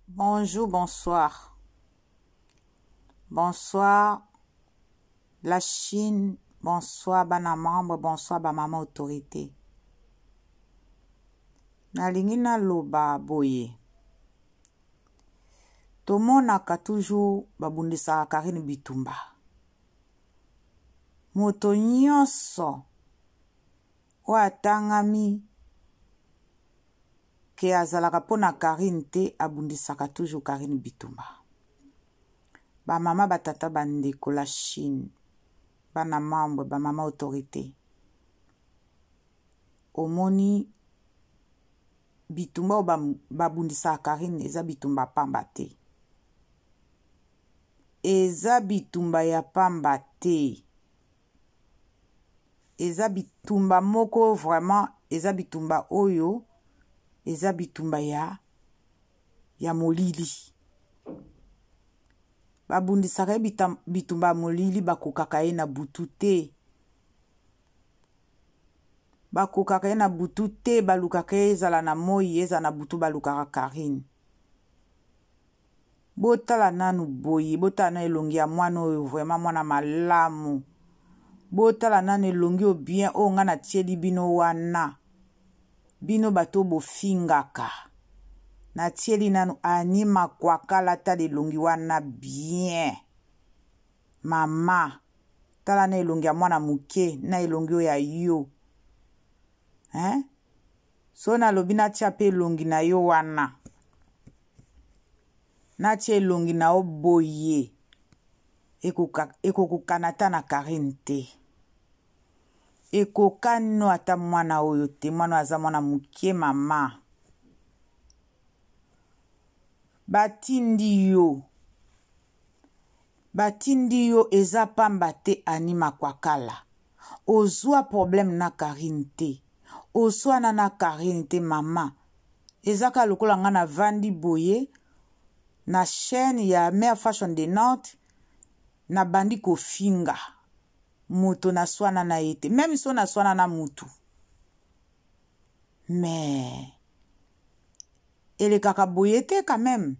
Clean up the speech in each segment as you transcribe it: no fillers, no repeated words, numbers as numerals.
Bonjour, bonsoir. Bonsoir la Chine, bonsoir bana membre, bonsoir ba mama autorité. Nalingi naloba boye. Tomonaka toujours babundisaka Karine bitumba. Moto nyonso oyo atangami ke azalaka mpo na Carine te abundisaka toujours Carine bitumba. Ba mama ba tata ba ndeko la Chine bana membre ba mama autorité omoni bitumba oyo babundisaka Carine eza bitumba pamba te eza bitumba ya pamba te eza bitumba moko vraiment eza bitumba oyo eza bitumba ya ya molili babundisaka ye bitumba ya molili bakokaka ye na butu te bakokaka ye na butu te balukaka ye ezala na moi ezala na butu balukaka karine Botala nanu boye, botala nanu elongi ya mwana oyo vraiment mwana malamu. Botala nanu elongi oyo bien oyo nga natieli bino wana. Bino bato oyo bofingaka. Natieli nanu Annie Makwakala tala elongi wana bien. Mama, tala na elongi ya mwana moke na elongi oyo ya yo. Hein? So nalobi natia mpe elongi na yo wana. Natia elongi na yo boye. Ekokokana ata na Karine te. Ekokani no ata mwana oyo te. Mwana oyo aza mwana moke mama. Batindi yo. Batindi yo eza pamba te Annie Makwakala. Ozua problème na Carine te. Oswana na Carine te mama. Eza kaka lokola nga na vandi boye na chaîne ya Mère Fashion de Nantes na bandi kofinga moto na swana na ye te. Meme so na swana na mutu. Mais elekaka boye te quand même.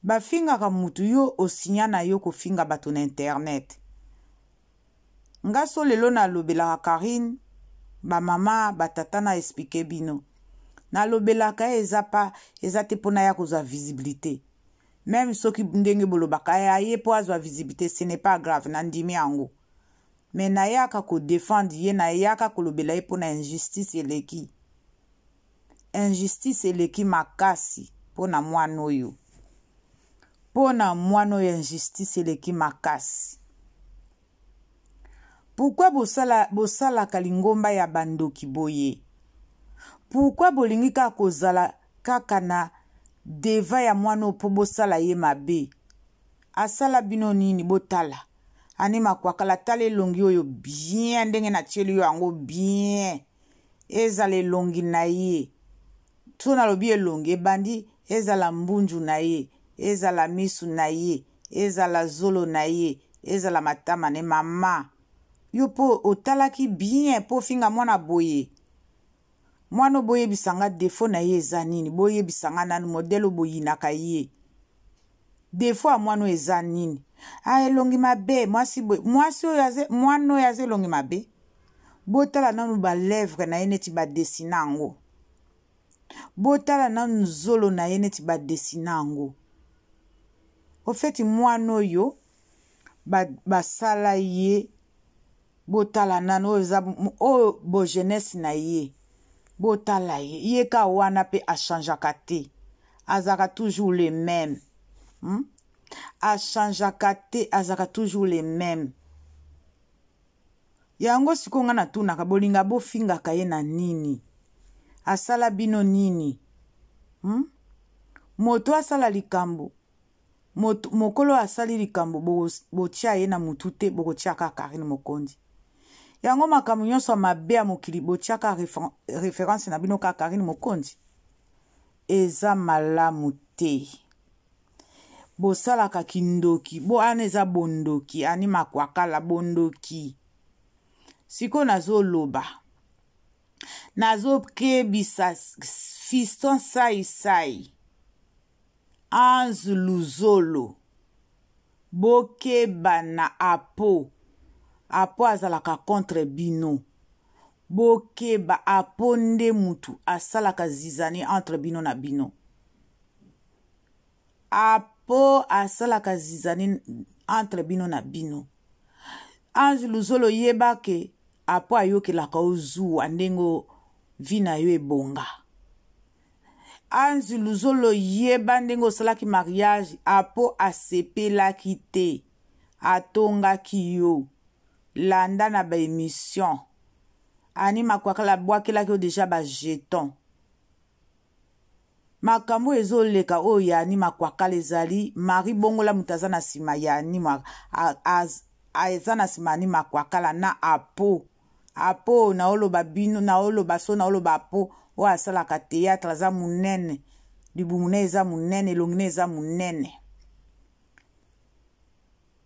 Bafingaka mutu yo osigna na yo kofinga bato na internet. Nga so lelo nalobelaka Carine ba mama ba tata na explique bino. Nalobelaka ye eza pa eza te mpo naya kozwa visibilité. Meme soki ndenge bolobaka ye aye mpo azwa visibilité ce n'est pas grave nandimi yango. Mais nayaka ko defendre ye nayaka kolobela ye mpo na injustice eleki. Injustice eleki makasi mpo na mwana oyo. Mpo na mwana oyo injustice eleki makasi. Pourquoi bosala bosalaka lingomba ya bandoki boye? Pourquoi bolingi kaka kozala kaka na deva ya mwana oyo mpo bosala ye mabe? Asala bino nini? Botala Ani Makwakala, tala elongi oyo bien ndenge natieli yo yango bien. Ezala elongi na ye so nalobi elongi ebandi ezala mbunju na ye ezala misu na ye ezala zolo na ye ezala matama ne mama yo mpo otalaki bien mpo ofinga mwana boye mwana oyo boyebisa nga defo na ye eza nini boyebisa nga nanu modele oyo boyinaka ye defo ya mwana oyo eza nini a ah, elongi mabe mwasi boye mwasi oyo aza mwana oyo aza elongi mabe botala nanu balèvre na ye neti badesina yango botala nanu zolo na ye neti badesina yango ofeti mwana oyo basala ba ye botala nanu oyo eza oyo bo jeunesse na ye botala ye ye ka wana mpe achangeaka te azalaka toujours le même hmm? achangeaka te azalaka toujours le même yango sikoyo ngai natunaka bolinga bofingaka ye na nini asala bino nini hmm? Moto asala likambo Moto, mokolo asali likambo botia ye na mutu te bokotia kaka Karine Mokonzi. Yango makambo nyonso ya mabe ya mokili botia kaka reference na bino kaka Karine Mokonzi. Eza malamu te. Bosalaka kindoki, bo ana eza bondoki, ani makwakala bondoki. Sikoyo nazoloba nazokebisa fiston sai sai. Ange Luzolo bokeba na Apo. Apo azalaka contre bino. Bokeba Apo nde mutu asalaka zizani entre bino na bino. Apo asalaka zizani entre bino na bino. Ange Luzolo yeba ke Apo ayokelaka yo zuwa ndenge vie na yo ebonga. Ange Luzolo yeba ndenge osalaki mariage Apo asepelaki te atongaki yo landa na ba emission Annie Makwakala abwakelaki yo deja ba jeton makambo oyo ezoleka oyo ya Annie Makwakala ezali Marie Bongola moto aza na nsima ya Annie aza na nsima Annie Makwakala na Apo Apo naoloba bino naoloba so naoloba Apo oyo asalaka théâtre aza monene libumu na eza monene elongi na eza monene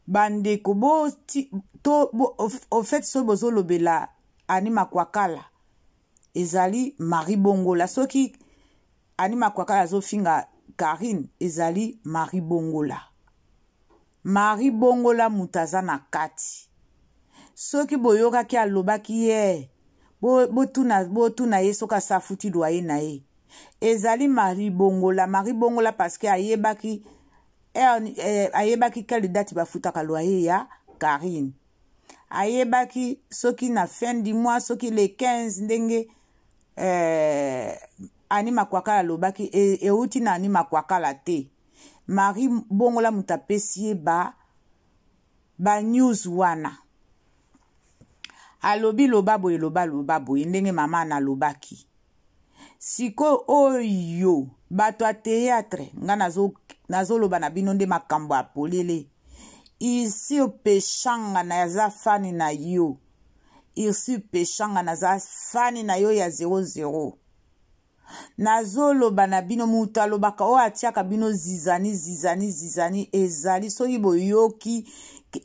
bandeko bo, to bo, au fait soki bozolobela Annie Makwakala ezali Marie Bongola soki Annie Makwakala azofinga Karine ezali Marie Bongola Marie Bongola moto aza na kati soki boyokaki alobaki ye botuna botuna ye soki asafuti loyer na ye ezali Marie Bongola Marie Bongola parce que ayebaki eh, ayebaki quelle date bafutaka loyer ya Karine ayebaki soki na fin du mois soki le 15 ndenge eh, Annie Makwakala alobaki euti e na Annie Makwakala te Marie Bongola moto apesi ye ba ba news wana alobi loba boye loba loba boye ndenge mama analobaki sikoyo oyo bato ya théâtre nga nazoloba na bino nde makambo ya polele Ursule Peshanga naza fani na yo Ursule Peshanga naza fani na yo ya 00 nazoloba na bino moto alobaka oyo atiaka bino zizani zizani zizani ezali soki boyoki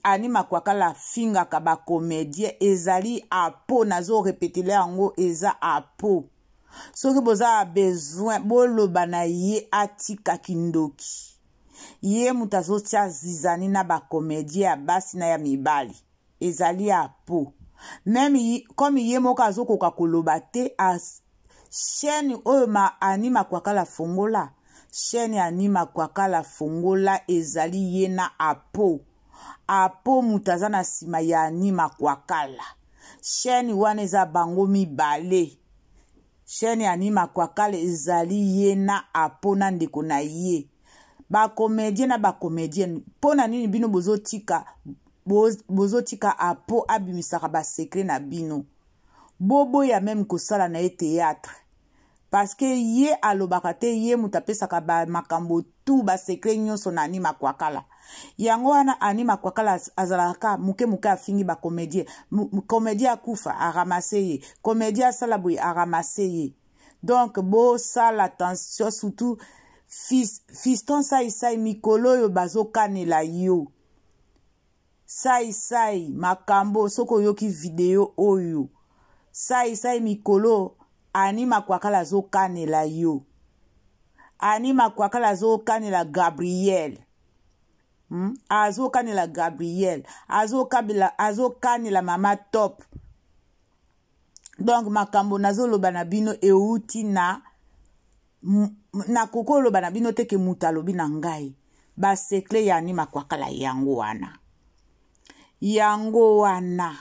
Annie Makwakala afingaka bacomédien ezali Apo nazorepetele yango eza Apo soki boza besoin boloba na ye atika kindoki ye moto azotia zizani na bacomédien ya basi na ya mibali ezali Apo même comme ye moko azokoka koloba te chaîne oyo ma Annie Makwakala fongola chaîne Annie Makwakala fongola ezali ye na Apo Apo moto aza na nsima ya Annie Makwakala chaîne wana eza bango mibale chaîne ya Annie Makwakala ezali ye na Apo na ndeko na ye bacomédien na bacomédienne mpo na nini bino bozotika bozotika Apo abimisaka basecret na bino boboya même kosala na ye théâtre parce que ye alobaka te ye moto apesaka bamakambo tu basecret nyonso na Annie Makwakala yango wana Annie Makwakala azalaka moke moke afingi bacomédien comédien akufa aramasse ye comédien asala boye aramasse ye donc bosala attention surtout fiston saisai mikolo oyo bazokanela yo saisai makambo soki oyoki video oyo saisai mikolo Annie Makwakala azokanela yo Annie Makwakala azokanela Gabriel Azokanela Gabriel azokanela mama Top donc makambo nazoloba na bino euti na nakoki oloba na bino te ke moto alobi na ngai basecret ya Annie Makwakala yango wana yango wana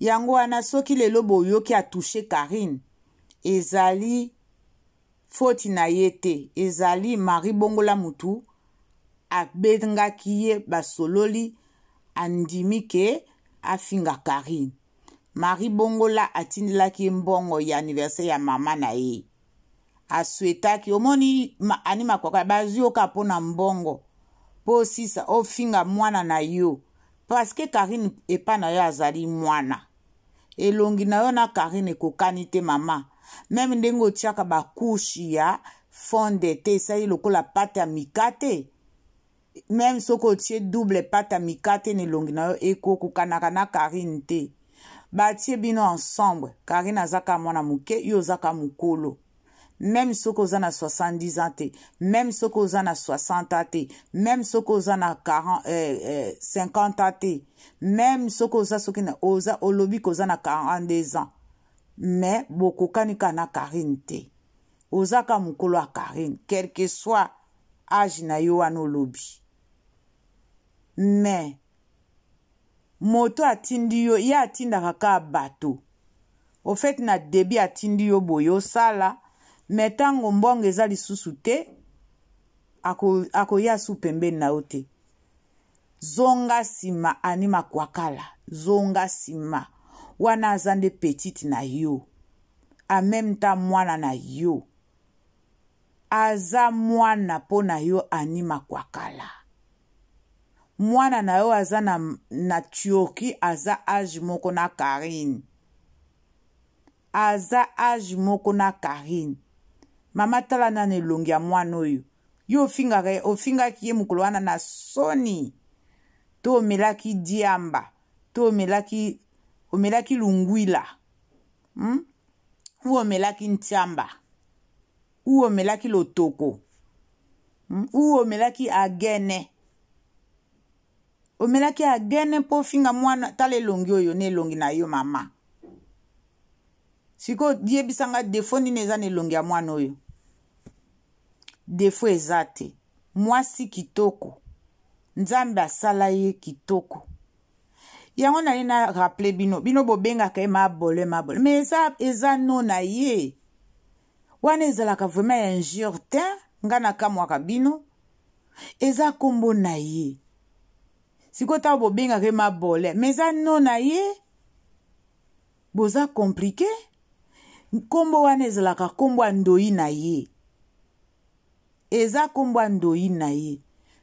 yango wana soki lelo boyoki atouche Karine ezali foti na ye te ezali Marie Bongola mutu abengaki ye basololi andimi ke afinga Karine Marie Bongola atindelaki ye mbongo ya anniversaire ya mama na ye aswetaki omoni Annie Makwakala bazwi yo kaka mpo na mbongo mpo osisa ofinga mwana na yo parce que Karine epa na yo azali mwana elongi na yo na Karine ekokani te mama même ndenge otiaka bacouche ya fond de teint esali lokola pâte ya mikate même soki otie double pâte ya mikate na elongi na yo ekokokanaka na Karine te batie bino ensemble Karine aza kaka mwana moke yo oza kaka mokolo. Meme soki oza na 70 ans te, meme soki oza na 60 ans te, meme soki oza na 40, 50 ans te, meme soki oza soki na, oza olobi koza na 42 ans, mais bokokani kaka na Carine te. Oza kaka mokolo ya Carine, quel que soit age na yo wana olobi. Mais moto atindi yo, ye atindaka kaka bato. Au fait na début atindi yo boye osala, mais ntango mbongo eza lisusu te, akoya ako su pembeni na yo te. Zonga nsima Annie Makwakala, zonga nsima. Wana aza nde petite na yo, en même temps mwana na yo. Aza mwana mpo na yo Annie Makwakala. Mwana na yo aza na Turquie, aza age moko na Carine. Aza age moko na Carine. Mama tala nanu elongi ya mwana oyo. Yo ofingaka, ofingaki ye mokolo wana na soni. To omelaki diamba, to omelaki lungwila. Ou omelaki ntiamba. Ou omelaki lotoko. Ou omelaki agene. Omelaki agene mpo ofinga mwana, tala elongi oyo na elongi na yo mama. Sikoyo yebisanga defo nini eza na elongi ya mwana oyo. Defo eza te. Mwasi kitoko. Nzambe asala ye kitoko. Yango nali na rappeler bino, bino bobengaka ye mabole mabole, mais eza no na ye. Wana ezalaka vraiment ya injure te, nga nakamwaka bino. Eza kombo na ye. Sikoyo ntango bobengaka ye mabole, mais eza no na ye. Boza compliqué. Kombo wana ezalaka kombo ya ndoi na ye. Eza kombo ya ndoi na ye.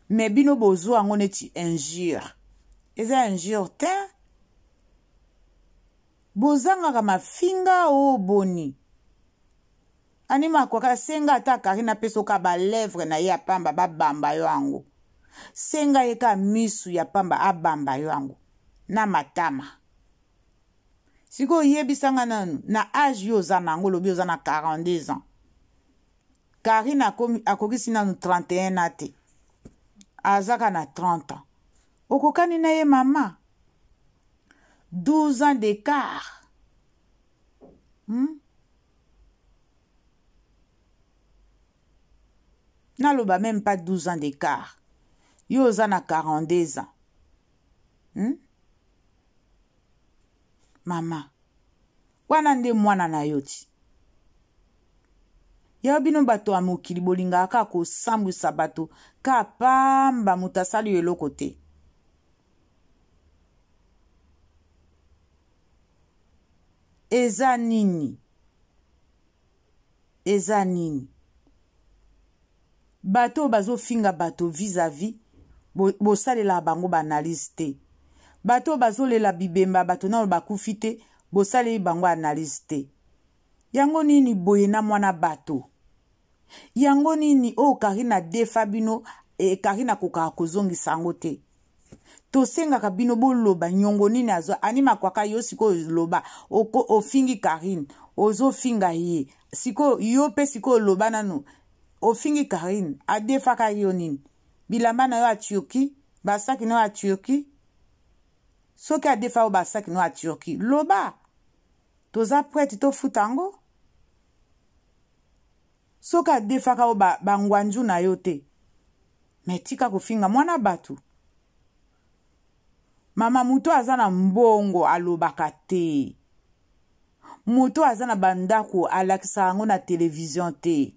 Mais bino bozwa yango neti injure. Eza injure te. Bozangaka mafinga o boni. Annie Makwakala senga ata Carine apesa ka ba lèvres na ye ya pamba babamba yo yango. Senga ye ka misu ya pamba abamba yo yango na matama. Sikoyo yebisanga nanu na age yo oza nango, lobi oza na 42 ans. Carine akokisi nanu 31 ans te. Azaka na 30 ans. Okokani na ye mama. 12 ans d'écart. Naloba même pas 12 ans d'écart. Yo oza na 42 ans. Mama, wana nde mwana na yo ti. Ya bino bato ya mokili bolingaka kaka kosambwisa bato ka pamba, moto asali yo eloko te. Eza nini? Eza nini? Bato bazofinga bato vis-à-vis, bosalela bango ba analyse te. Bato bazolela bibemba bato nano bakufi te, bosaleli bango analyse te. Yango nini boye na mwana bato? Yango nini oyo Carine adefa bino, Carine akokaka kozongisa yango te? Tosengaka bino boloba nyongo nini azwa. Annie Makwaka yo sikoyo loba, ofingi Carine, ozofinga ye. Sikoyo yo pe sikoyo loba nanu, ofingi Carine, adefaka yo nini? Bilamba na yo ya Turquie, basaki na yo ya Turquie. Soki adefa yo basaki na yo ya Turquie, loba. Toza prête tofuta yango. Soki adefaka yo bangwanju na yo te, mais tika kofinga mwana bato. Mama, moto aza na mbongo alobaka te. Moto aza na bandako alakisaka yango na télévision te.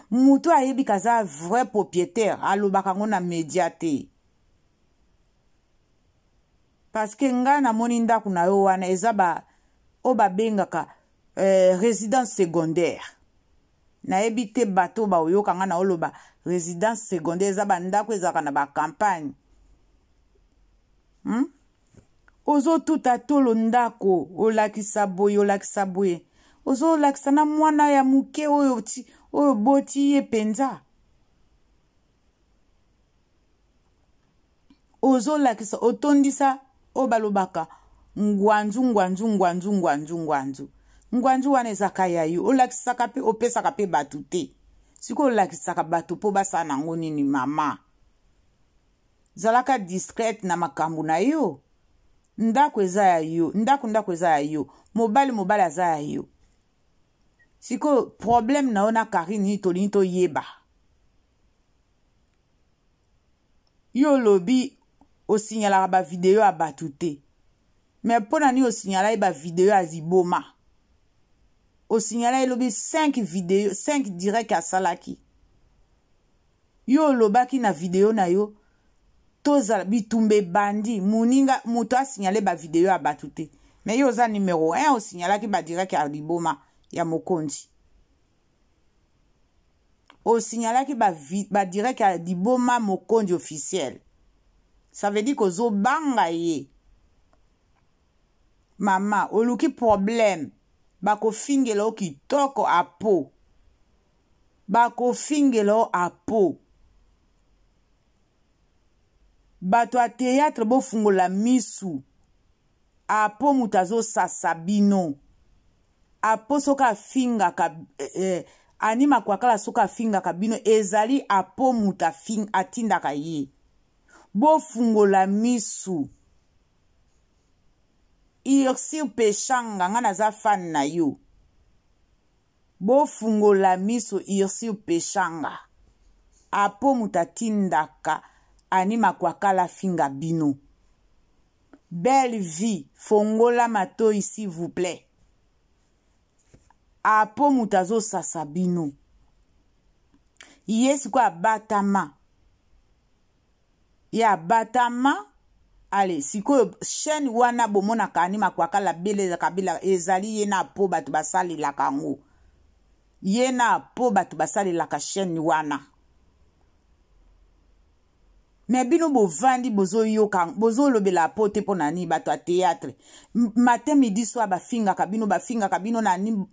Moto ayebi kaza vrai propriétaire alobaka yango na média te. Parce que nga namoni ndako na yo wana eza ba oyo babengaka résidence secondaire. Nayebi te bato ba oyoka nga na oloba résidence secondaire eza ba ndako ezalaka na ba campagne. Ozotuta tolo ndako, olakisa boye, olakisa boye. Ozolakisa na mwana ya moke oyo oyo boti ye penza. Ozolakisa, otondisa oyo balobaka ngwanzu, ngwanzu, ngwanzu, ngwanzu, ngwanzu. Ngwanzu wana ezaka ya yo, olakisaka mpe opesaka mpe bato te. Sikoyo olakisaka bato mpo basala nango nini mama? Zalaka discrète na makambo na yo. Ndako eza ya yo, ndako ndako eza ya yo, mobali mobali aza ya yo. Sikoyo problème na yo na Carine nini tolingi toyeba. Yo olobi osignalaka ba video ya bato te. Mais mpo na nini osignala ye ba video ya liboma? Osignala ye lobi 5 video, 5 direct asalaki. Yo olobaki na video na yo tozala bitumba ebandi moninga moto asignale ba video ya bato te. Mais yo oza numero 1 osignalaki ba direct ya liboma ya mokonzi. Osignalaki ba, ba direct ya liboma mokonzi officiel. Ça veut dire kozobanga ye. Mama, oluki problème. Bakofingela yo kitoko apo. Bakofingela yo apo. Bato ya théâtre bofungola misu. Apo moto azosasa bino. Apo soki afingaka eh, eh, Ani Makwakala soki afingaka bino ezali apo moto atindaka ye. Bofungola misu. Ursule Peshanga nga naza fan na yo. Bofungola miso Ursule Peshanga. Apo moto atindaka Ani Makwakala afinga bino. Belle vie, fongola matoyi s'il vous plaît. Apo moto azosasa bino. Ye sikoyo abatama. Ye abatama. Ale sikoyo chaîne wana bomonaka Ani Makwakala bele kabila ezali ye na po bato basalelaka yango. Ye na po bato basalelaka chaîne wana. Mais bino bovandi bozoyoka bozolobela po te mpo na nini bato ya théâtre matin midi soir bafingaka bino bafingaka bino na nini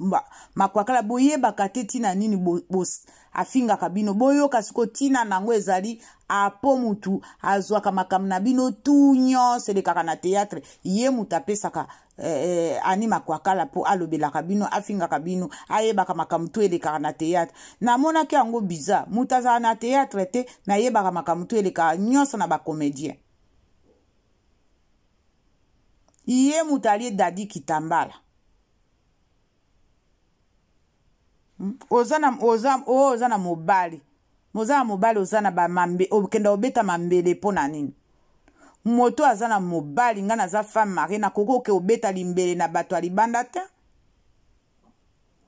makwakala boyebaka te ntina nini bo, bo, afingaka bino boyoka siko ntina nango ezali apo mutu azwaka makambo na bino tu nyonso elekaka na théâtre ye mutu apesaka eh, eh, ani makwakala mpo alobelaka bino afingaka bino ayebaka makambo tu elekaka na théâtre namonaki yango bizarre moto azala na théâtre te me ayebaka makambo tu elekaka nyonso na bacomédien ye moto alie dadi kitambala hmm? oza na oza oh, oza na mobali oza na mobali oza na bamambe okenda obeta mambele mpo na nini moto aza na mobali ngai naza femme marie nakoki oke obeta limbele na bato ya libanda te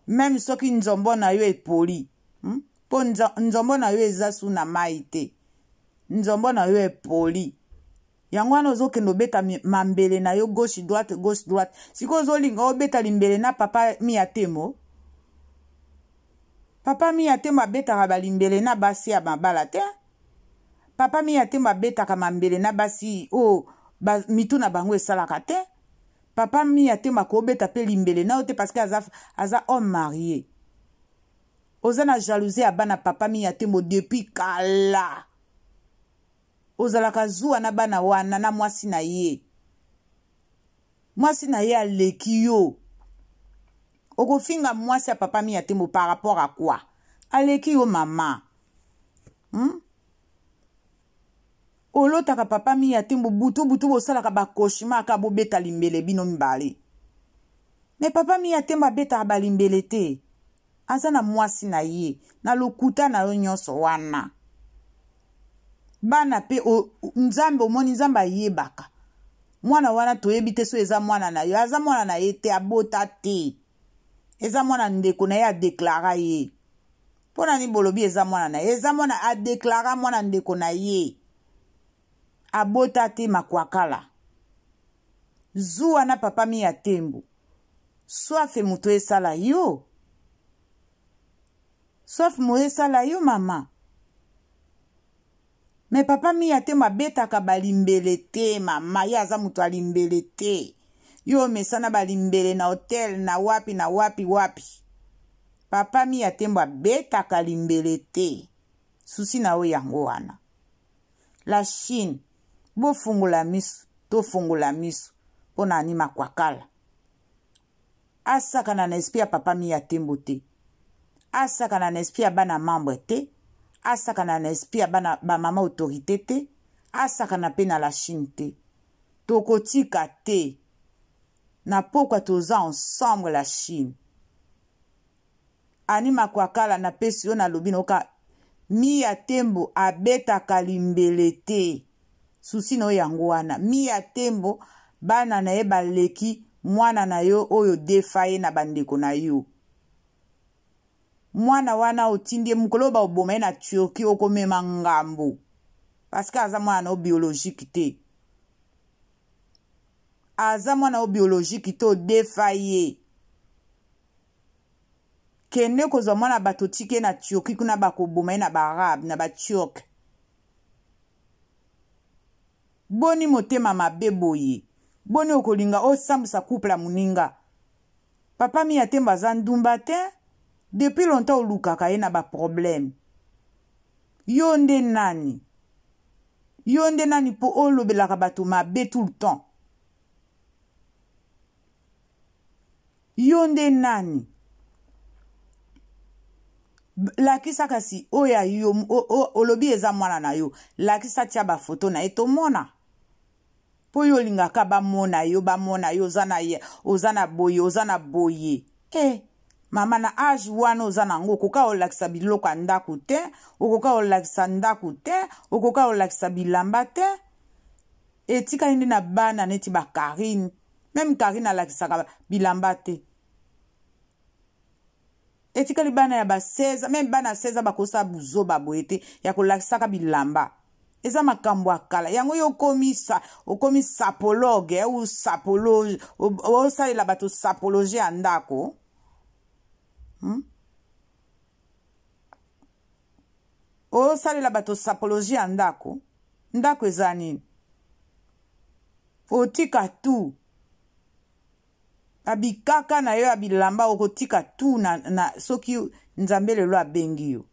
meme soki nzombo na yo epoli hmm? mpo nzombo na yo eza su na mai te nzombo na yo epoli yango wana ozokende obeta mambele na yo gauche droite gauche droite sikoyo ozolinga obeta limbele na papa miya temo papa miya temo abetaka balimbele na basi ya mabala te papa miya temo abetaka mambele na basi oyo oh, mitu na bango esalaka te papa miya temo akobeta mpe limbele na yo te parce que aza, aza homme marié oza na jalousie ya bana papa miya temo depuis kala ozalaka zuwa na bana wana na mwasi na ye mwasi na ye aleki yo okofinga mwasi ya papa miya tembo par rapport à quoi aleki yo mama hmm? olotaka papa miya tembo butu butu bosalaka bakoshima aka bobeta limbele bino mibale me papa miya tembo abetaka balimbele te aza na mwasi na ye na lokuta na yo nyonso wana bana pe nzambe omoni nzambe ayebaka mwana wana toyebi te so eza mwana na yo aza mwana na ye te abota te eza mwana ndeko na ye adeklara ye mpo na nini bolobi eza mwana na ye eza mwana adeklara mwana ndeko na ye abota te makwakala zuwa na papa miya tembo soif moto esala yo soif moyo esala yo mama me papa miya te abetaka balimbele te mama ye aza moto alimbele te yo omesana balimbele na hotel na wapi na wapi wapi papa miya tembo abetaka limbele te susi na yo yango wana la chine bofungola miso tofungola miso mpo na ani makwakala. Asakana na esprit ya papa Miya Tembo te. Asakana na esprit ya bana membre te. Asakana na esprit ya bana ba mama autorité te. Asakana pe na la Chine te. Tokotika te. Na pokwa toza ensemble la Chine. Annie Makwakala napesi yo nalobi noka Miya Tembo abetaka limbele te. Souci na yo yango wana. Miya Tembo bana na ye baleki mwana na yo oyo defa ye na bandeko na yo. Mwana wana otindi ye mokolo oyo bakoboma ye na Turquie okomema ngambo. Parce que aza mwana na yo biologique te. Aza mwana yo biologique te odefa ye. Kende kozwa mwana bato otiki ye na Turquie kuna bakoboma ye na ba arabe na ba turc. Boni motema mabe boye? Boni okolinga osambwisa couple ya moninga? Papa Miya Tembo aza ndumba te? Depuis longtemps olukaka ye na ba problème. Yo nde nani? Yo nde nani po olobelaka bato mabe tout le temps? Yo nde nani? Lakisa kasi oyo ya yo olobi eza mwana na yo. Lakisa tia ba photo na ye tomona. Po yo olingaka bamona yo bamona yo oza na oza na boye oza na boye. Eh mama na age wana oza na yango okoka olakisa biloko ya ndako te, okoka olakisa ndako te, okoka olakisa bilamba te. Etikali nde na bana neti ba Carine. Meme Carine alakisaka bilamba te. Etikali bana ya ba 16, meme bana 16 ans bakosala buzoba boye te ya kolakisaka bilamba. Eza makambo ya kala. Yango yo okomi sa, okomi sapologue eh, ou sapolo, osalela bato sapologie ya ndako. Osalela bato sapologie ya ndako. Ndako eza nini? Otika tout. Abikaka na yo ya bilamba okotika tout na, na soki Nzambe lelo abengi yo.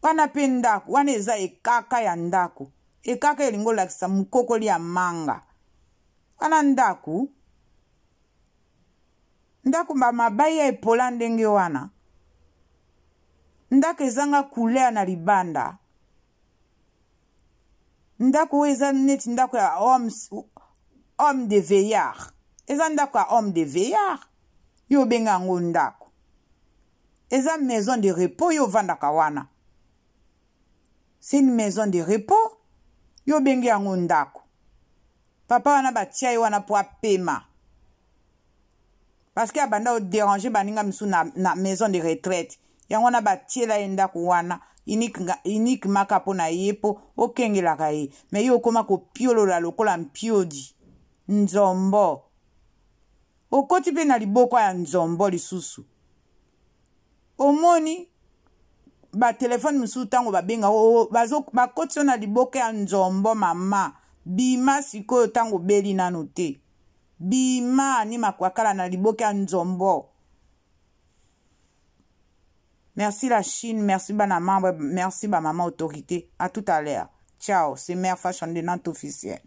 Wana pe ndako, wana eza ekaka ya ndako. Ekaka elingi olakisa mokokoli ya manga. Wana ndako. Ndako ba mabaya epola ndenge wana. Ndako ezanga couleur na libanda. Ndako oyo eza neti ndako ya homme, homme de veillard. Eza ndako ya homme de veillard. Yo obenga yango ndako. Eza maison de repos yo ovandaka wana. C'est une maison de repos. Yo obengi yango ndako. Papa wana batia ye wana po apema. Parce que abanda o déranger baninga misu na, na maison de retraite. Yango wana batiela ye ndako wana unique maka mpo na ye mpo okengelaka ye. Mais yo okoma kopiolola lokola mpiodi. Nzombo. Okoti mpe na liboko ya nzombo lisusu. Omoni ba telefone mosusu ntango babenga bakoti yo na liboko ya nzombo mama. Bima sikoyo ntango obeli nanu te. Bima ni makwakala na liboke ya nzombo. Merci la Chine, merci bana membre, merci ba maman autorité. À tout à l'heure. Ciao, c'est Mère Fashion de Nantes officiel.